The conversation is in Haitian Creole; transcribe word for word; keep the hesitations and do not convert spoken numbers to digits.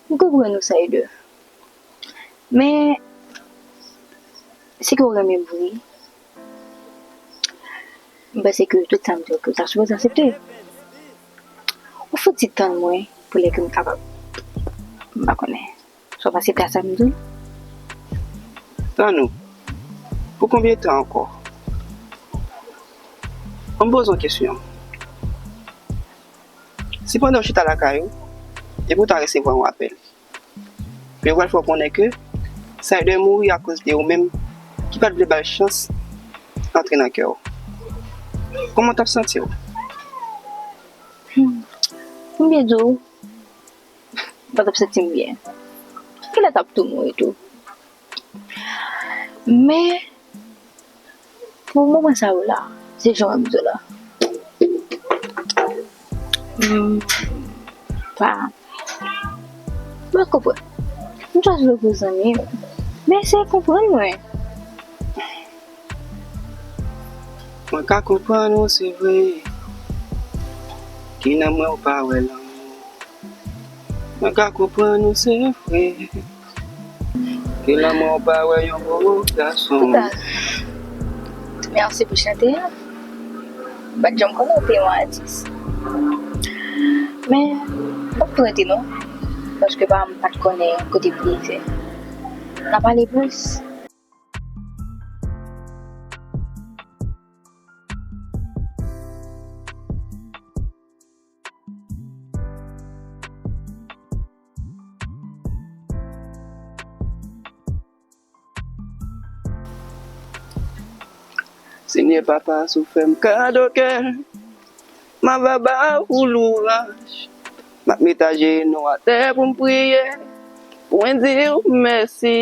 M konprann ou, Sayde. Men, si ke w renmen m vre, m panse ke tout sa m di w ke w ta sipoze aksepte. Ou fouti tann mwen pou lè ke m kapab. M pa konnen. Sa w pa aksepte a sa m di w? Tann ou? Pou konbyen tan ankò? An m poze yon kesyon. Si pandan w chita lakay ou, epi w ta resevwa yon apèl, men yo pral fè w konnen ke Sayde mouri akoz de ou menm ki pa t vle ba l chans antre nan kè w. Kòman w t ap santi w? Hmm. Pou m byen di w, m pa t ap santi m byen. Genlè t ap tou mouri tou. Men, pou moman sa yo la, se jan w di la. M pa, m pa konprann. M chwazi w pou zanmi m. Men eseye konprann mwen. Mwen ka konprann ou, se vre. Ki nan mwen ou pa wè lanmou. Mwen ka konprann ou, se vre. Ki nan mwen ou pa wè yon gwo gason. Toutan, mèsi pou chante a. M pa t janm konnen ou te yon atis. Men, m p ap tou rete non, paske pa m pa t konnen kote pou rive. N a pale plis. Senyè Papa, si w fè m kado kè, m ava ba ou louwanj. M ap met ajenou atè pou m priye, pou mwen di w mèsi.